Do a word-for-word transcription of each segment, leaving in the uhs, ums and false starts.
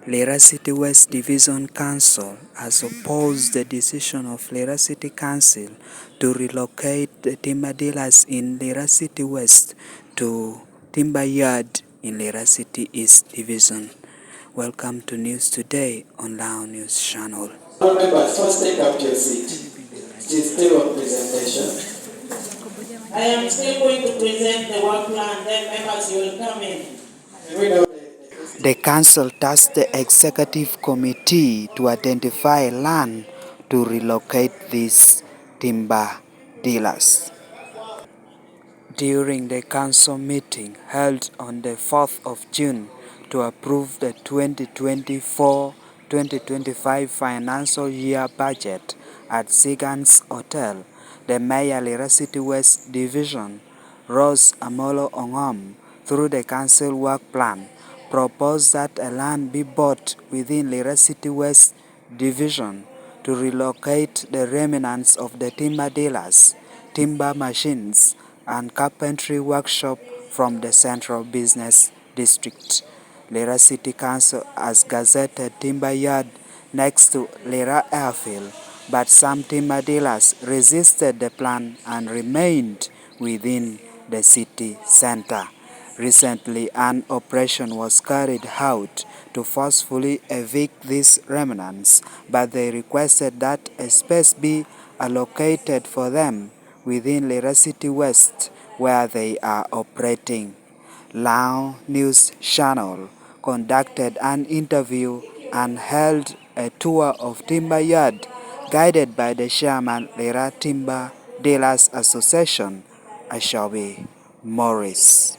Lira City West Division Council has opposed the decision of Lira City Council to relocate the timber dealers in Lira City West to timber yard in Lira City East Division. Welcome to News Today on Lao News Channel. Members, first take up your seat. It is still on presentation. I am still going to present the work plan, then members will come in. The council tasked the executive committee to identify land to relocate these timber dealers. During the council meeting held on the fourth of June to approve the twenty twenty-four twenty twenty-five financial year budget at Sigans Hotel, the mayor, Lira City West Division, Rose Amolo Ongom, through the council work plan, proposed that a land be bought within Lira City West Division to relocate the remnants of the timber dealers, timber machines, and carpentry workshop from the central business district. Lira City Council has gazetted timber yard next to Lira Airfield, but some timber dealers resisted the plan and remained within the city center. Recently, an operation was carried out to forcefully evict these remnants, but they requested that a space be allocated for them within Lira City West, where they are operating. Lao News Channel conducted an interview and held a tour of timber yard guided by the chairman, Lira Timber Dealers Association, Ashobi Morris.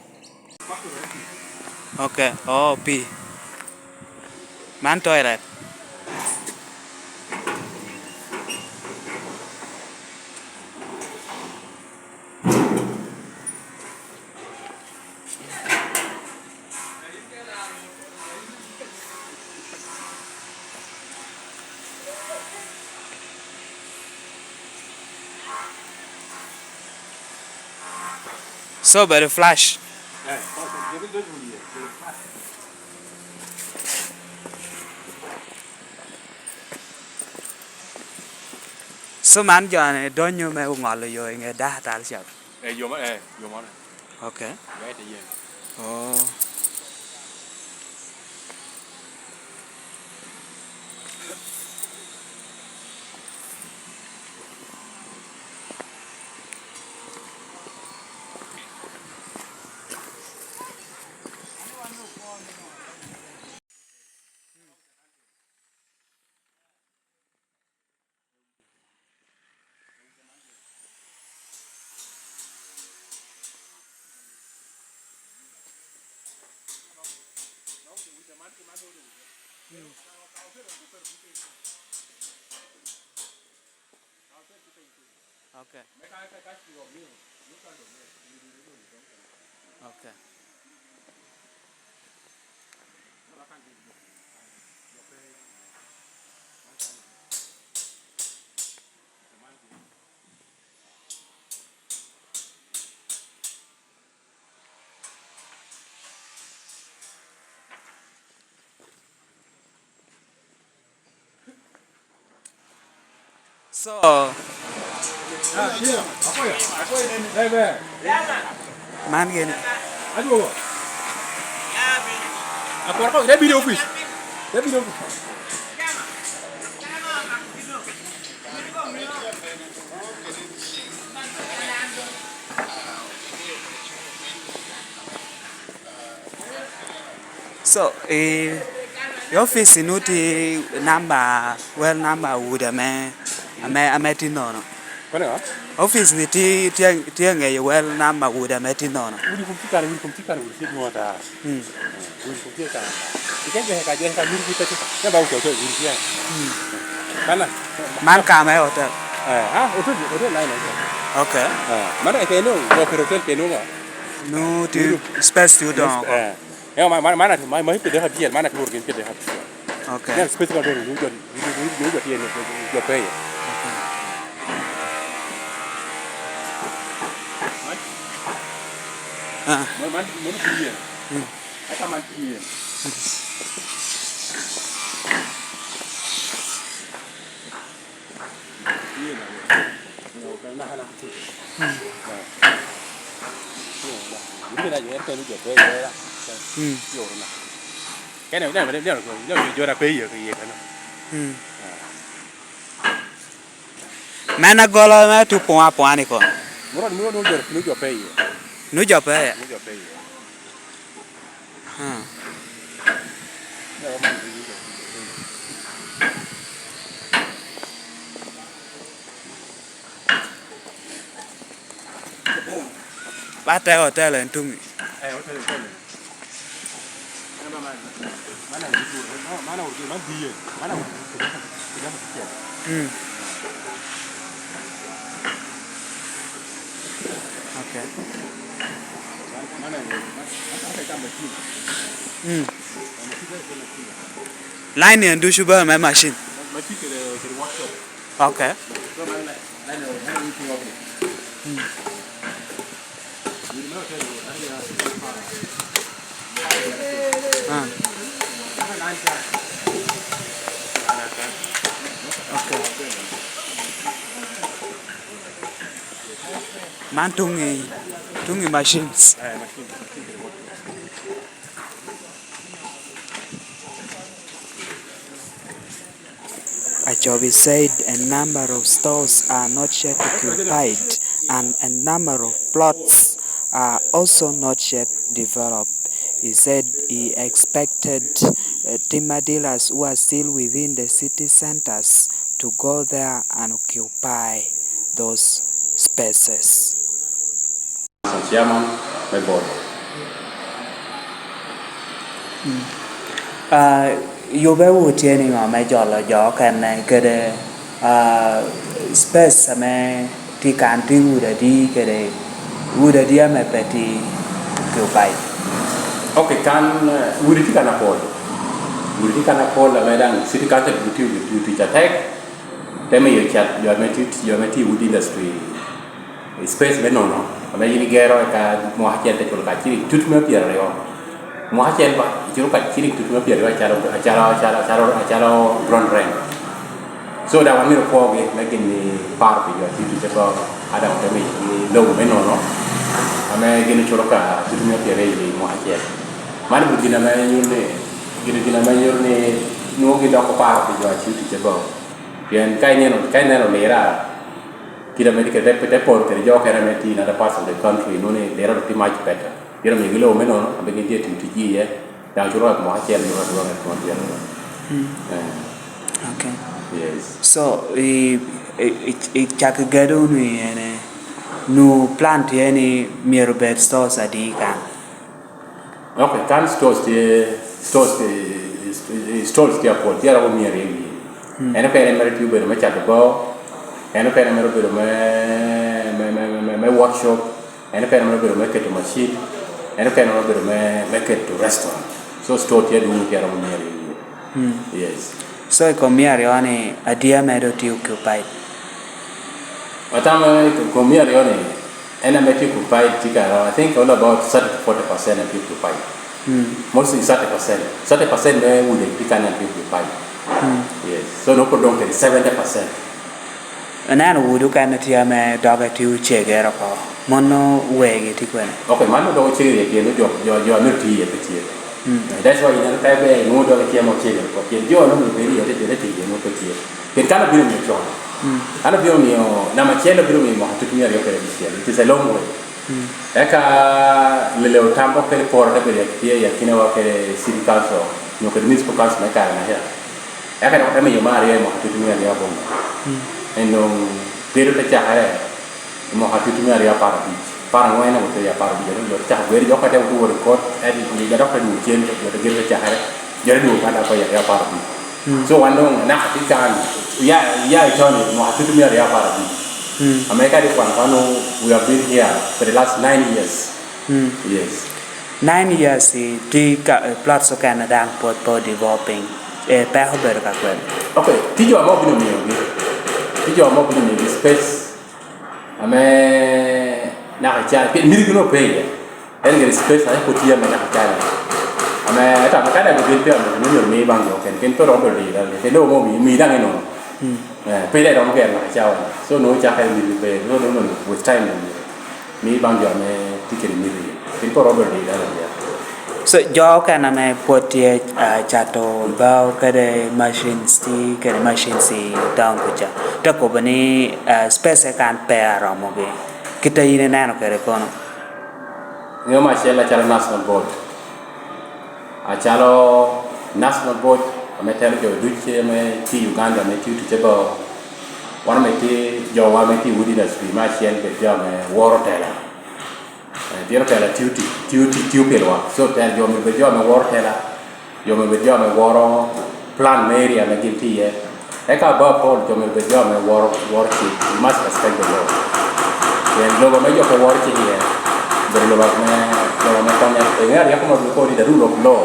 Okay, oh, pi. Man toilet. So, bedo flash. So, man jo-ni donyo me oŋolo yo i ŋe daka tal ca. Eh, yo mo-, eh, yo moro. Okay. Right again. Oh. Okay. Okay. So, man gini. Akwar ko, ite bino i opic. Ite bino i opic. So, i, i office nu tye namba, well, namba udi ame, ame, ame tye nono? Kono ŋo? Office ni tye, tye, tye ŋeyo well namba udi ame tye nono? Udi kom tye kare, udi kom tye kare, udi tye dwong ata. Mm. Udi kom tye kare. Iken jweke ka, jweke ka, udi tye kare, namba udi tye, udi tye. Mm. Kana? Man ka me hotel? Eh, ah, hotel, hotel line hotel. Okay. Eh, mano eke no, go per hotel ke no ŋo? Nu tye space tye odoŋo oko. Eh. Eh, ma, ma, man at-, ma, ma pye dek abyel, man atur gin pye dek abyel. Okay. Then space control, nu jo, nu, nu, nu jo tye ni, jo peye. Ah. Man, man, man tye. Mm. Eka man tye. Mm. Men agolo me tupoŋ apoŋa ni kono. Muro ni muro nu jor nu jo pe iye. Nu jo pe iye. Nu jo pe iye. Hmm. Ba te hotel en tumi. Eh, hotel en tumi. Mm. Okay. Mm. Line en ducu bene me macin. Okay. Mm. Ah. Okay. Man tuŋ i, tuŋ i machines. Achobi said a number of stores are not yet occupied and a number of plots are also not yet developed. He said he expected, uh, timber dealers who are still within the city centers to go there and occupy those spaces. Chairman me board. Ah, yubbewu tye niŋo me jolo jo okene kede, ah, space ame tye kan tye udi adi kede udi adi ame pe tye occupied? Ok, kan, eh, udi tye kan apol. Udi tye kan apol ame daŋ city council tye, tye, tye tic atek. Te miyo cat jo ame tye, jo ame tye i wood industry space me nono, ame yin igero eka mwaka acel te culo ka ciling tutu me pyeraryo. Mwaka acel ba, iculo ka ciling tutu me pyeraryo acalo, acalo, acalo, acalo, acalo ground rent. So, daŋ wan myero opwogi me gin ni paro pi jo a tye ticce oko, a daŋ ote miyogi lobo me nono, ame gin oculo ka tutu me pyeraryo i mwaka acel. Man obedo gin ame nyuto ni, gin, gin ame nyuto ni nwoŋo gin dok oparo pi jo a tye ticce oko. Pien ka ineno, ka ineno lira, kit ame tye kede, te, te pol kede jo okene ame tye in other parts of the country, inwoŋo ni lira dok tye much better. Pien omiogi lobo me nono, ame gin tye tiyo ticgi iye, daŋ culo ka mwaka acel, culo ka dwon, dwon tye aryo. Mm. Eh. Okay. Yes. So, i, i, i, i cak gedo wunu i ene, nu plan tye ni myero bed stores adi kan? Ok, kan stores tye, stores tye, stores tye apol, tye aromo mia aryo i wiye. Mm. En okene en mere tye obedo me cato bao, en okene mere obedo me, me, me, me, me, me workshop, en okene mere obedo me keto macin, en okene mere obedo me, me keto restaurant. So store tye adwoŋ tye aromo mia aryo i wiye. Mm. Yes. So i kom mia aryo ni, adi ame dok tye occupied? Atamo i kom mia aryo ni, en ame tye occupied tye ka, I think all about thirty to forty percent tye occupied. Mm. Mostly thirty percent. Thirty percent me udi tye kan tye occupied. Mm. Yes. So nongo pwod dong kede seventy percent. Ineno udi okene tye ame doge tye ocegere oko. Mano wegi tye kwene? Ok, mano doge ocegere pien jo, jo, jo ame tye iye pe tye. Mm. That's why ineno ka ibe inwoŋo doge tye ame ocegere oko. Pien jo nongo bed iye te, te, te tye, nwoŋo pe tye. Pien kan obino miyo con. Mm. Kan obino miyo, namba acel obino miyo mwaka tutumia aryo kede abicel. It is a long way. Mm. Eka lele otambo kede poro te bedo tye i akinawa kede city council, nyo kede municipal council me kare na ca. Eka dok te miyo me aryo i mwaka tutumia aryo aboŋo. Mm. En doŋ gedo te cakere i mwaka tutumia aryo apar abic. Apar aŋwen awoto i apar abic, jo te cako gedo, jo ka te woto wot i kot, en, jo dok te dwogo cen, jo te gedo te cakere, jo te dwogo kan dok i aryo apar abic. Mm. So wan doŋ naka tye kan, ya, ya i town i mwaka tutumia aryo apar abic. Mm. Ame ka di kwan kwan, we have been here for the last nine years. Mm. Yes. Nine years i tye ka, eh, plots okene daŋ pwod pe developing. Eh, peko obedo ka kwene? Ok, tye jo ame obino miyogi. Tye jo ame obino miyogi space ame naka ca, pien miti gin ope iye. En gire space ame pwod tye ame naka ca. Me, ento ame ka daŋ gin pe ame myero mi baŋ jo okene, gin pe romo bedo diro, kede doŋ omo mi, mi daŋ inono. Eh, pe daŋ iromo gero naka cawa ni. So, nwoŋo cakke mito pe, nwoŋo, nwoŋo with time dong myero mi baŋ jo ame tye kede miti. Gin pe romo bedo diro daŋ aye. So, jo okene ame pwod tye, ah, cato bao kede machines ti, kede machines i town kuca, te kobo ni, ah, space kan pe aromogi. Kit a in ineno kede kono? Ŋeo me acel acalo National Board. Acalo National Board ame telo jo duc ame tye i Uganda ame tio tic e bao, wan ame tye jowa ame tye i wood industry me acel bed jo ame woro tela. Eh, pien otela tio tic, tio tic, tio pilwa. So, tela jo myero bed jo ame woro tela, jo myero bed jo ame woro plan me area ame gin tye iye. Eka above all, jo myero bed jo ame woro, woro cik. You must respect the law. Pien lobo ame jo pe woro cik iye, obedo lobo ame, lobo ame konyo. Iŋeo aryeko ma dwoko ni the rule of law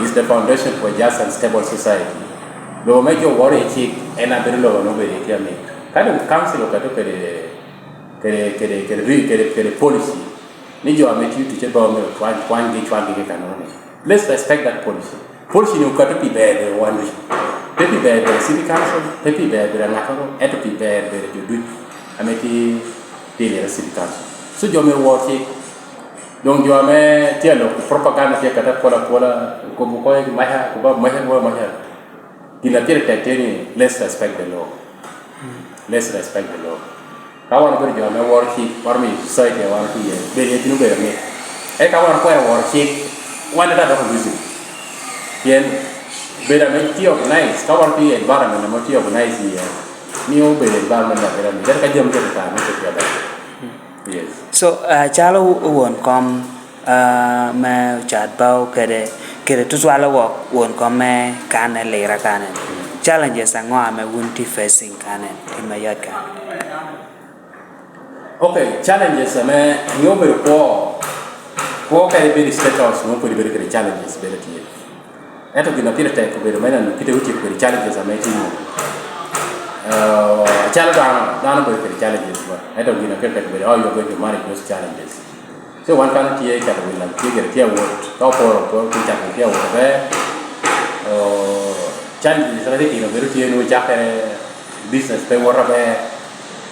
is the foundation for just and stable society. Lobo ame jo woro iye cik en abedo lobo ame obedo iye tye amit. Ka doŋ council okato kede, kede, kede, kede, kede, kede policy, ni jo ame tio ticce bao myero kwany, kwanygi, cwalgi i kanoni. Let's respect that policy. Policy ni okato pi ber, ber wan ducu. Pe pi ber, ber city council, pe pi ber, ber aŋattoro, ento pi ber, ber jo duc ame tye, tye i liro city council. So jo myero wor cik. Doŋ jo ame tye alok propaganda tye akato apola apola, okobo koyo maca, okobo maca, okobo maca. Gin a pire tek tye ni, let's respect the law. Let's respect the law. Ka wan obedo jo ame woro cik, wan omiyo society a wan tye iye, bedo iye bino bedo mit. Eka wan okwero woro cik, wan daŋ dok losing. Pien bedo ame tye organized, ka wan tye i environment ame tye organized iye, miyo bedo environment a bedo amit. Ento ka jami tye kare me cik jo ber. Yes. So, ah, calo won kom, ah, me ocat bao kede, kede tutwale wok won kom me kan e lira kan en. Challenges aŋo ame wun tye facing kan en, i Mayot kan? Ok, challenges ame miyo obedo kwo, kwo kede bedo i State House, nwoŋo pwod ibedo kede challenges, bedo tye. Ento gin a pire tek obedo me neno kite otyeko kede challenges ame itye nwoŋo. Eh, acalo dano, dano bedo kede challenges ba. Ento gin a pire tek obedo how you are going to manage those challenges. So wan kan tye cato wil, tye gire tye awot, ka oporo, oporo, tye cato wil tye awot aber. Oh, challenges ame tye tino bedo tye nwoŋo cakke business pe wot aber.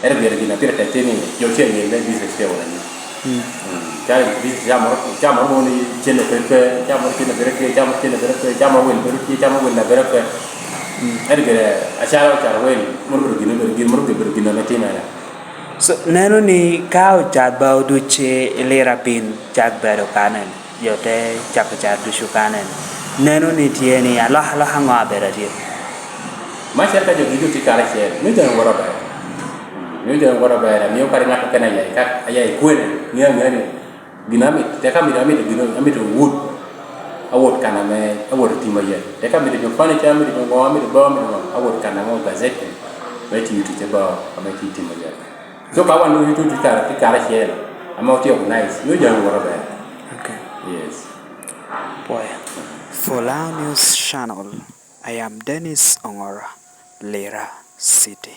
Ento gire gin a pire tek tye ni jo tye anyel me business tye awot anyim. Mm. Mm. Calo i business, camo, camo nwoŋo ni cente pe pe, camo cente bedo pe, camo cente bedo pe, camo wil bedo tye, camo wil bedo pe. Mm. Ento gire acalo cato wil, mono bedo gin, obedo gin, mono bedo gin ame timere. So, neno ni ka ocat bao duc i lira bin cak bedo kanen, jo te cako cat ducu kanen. Neno ni tye ni alokaloka aŋo abedo atye? Macel ka jo ducu tye karacel, mio jami woto aber. Mio jami woto aber, amio kadi ŋat okene aya i ka, aya i kwene, ŋeo aŋea ni gin amit, tek amito, amito gin, amito wood, awot kan ame, awot i timo iye. Tek amito jo furniture, amito jo ŋo, amito bao, amito ŋo, awot kan ame ogazette me tiyo ticce bao ame tye timo iye. So ka wan otutu tye kare, tye karacel, ame otye organize, mio jami woto aber. Okay. Yes. Pwoya. For Lao News Channel, I am Dennis Ongora, Lira City.